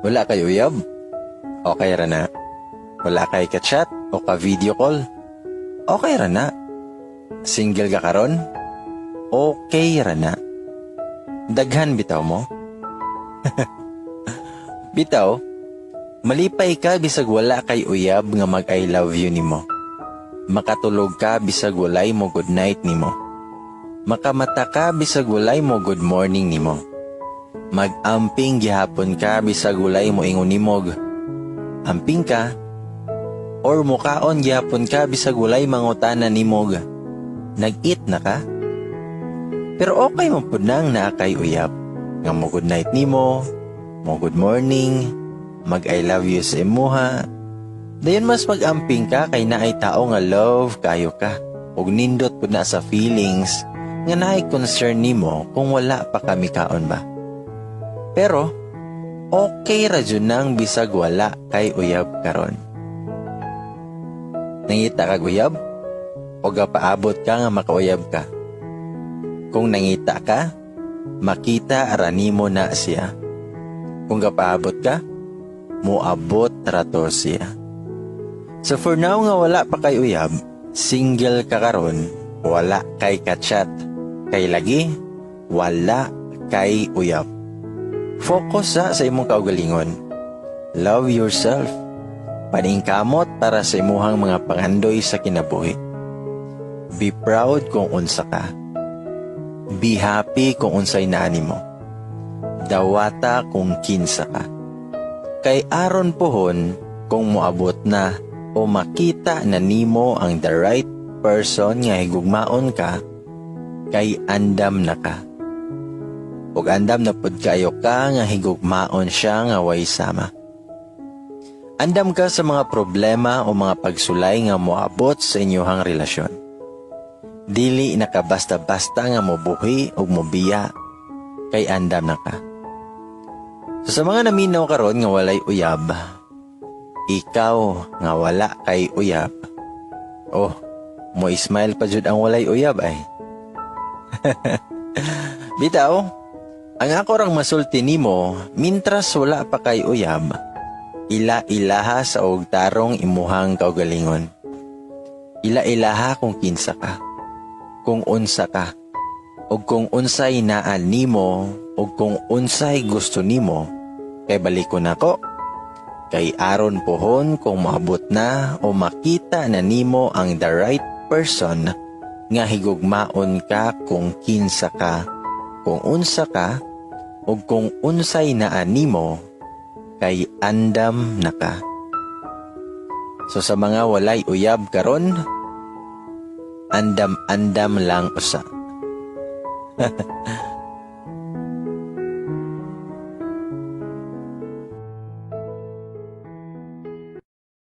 Wala kay uyab? Okay ra na. Wala kay ka-chat o ka-video call? Okay ra na. Single ka karon? Okay ra na. Daghan bitaw mo? Bitaw, malipay ka bisag wala kay uyab nga mag I love you nimo. Makatulog ka bisag walay mo good night nimo. Makamata ka bisag walay mo good morning nimo. Mag-amping gihapon ka bisag walay mo ingon nimog. Amping ka or mukaon gihapon ka bisag walay mangutana nimog. Nag-eat na ka? Pero okay man pud nang naa kay uyab nga mo good night nimo, mo good morning, mag I love you sa imuha. Dayon mas mag-amping ka kay naay tao nga love kayo ka ug nindot pud na sa feelings nga naay concern nimo kung wala pa kami kaon ba. Pero okay ra jud nang bisag wala kay uyab karon. Nangita kag uyab? O gapaabot ka nga makauyab ka? Kung nangita ka, makita ra nimo na siya. Kung gapaabot ka, muabot ra to siya. So for now nga wala pa kay uyab, single ka karon, wala kay ka-chat. Kay lagi, wala kay uyab. Focus sa imong kaugalingon. Love yourself. Paningkamot para sa imuhang mga pangandoy sa kinabuhi. Be proud kung unsa ka. Be happy kung unsay naa nimo. Dawata kung kinsa ka. Kay aron pohon kung moabot na o makita na nimo ang the right person nga higugmaon ka, kay andam na ka. Ug andam na pud kayo ka nga higugmaon siya nga way sama. Andam ka sa mga problema o mga pagsulay nga moabot sa inyuhang relasyon. Dili na ka basta-basta nga mobuhi ug mobiya, kay andam na ka. So sa mga naminaw karon nga walay uyab, ikaw nga wala kay uyab. Oh, mo smile pa jud ang walay uyab ay. Bitaw, ang ako rang masulti nimo, mintras wala pa kay uyab, ila-ilaha sa og tarong imuhang kaugalingon. Ila-ilaha kung kinsa ka, kung unsa ka, ug kung unsay naa nimo, ug kung unsay gusto nimo, kay balikon nako. Kay aron pohon kung moabot na o makita na nimo ang the right person nga higugmaon ka kung kinsa ka, kung unsa ka, ug kung unsay naa nimo, kay andam na ka. So sa mga walay uyab karon, andam-andam lang usa.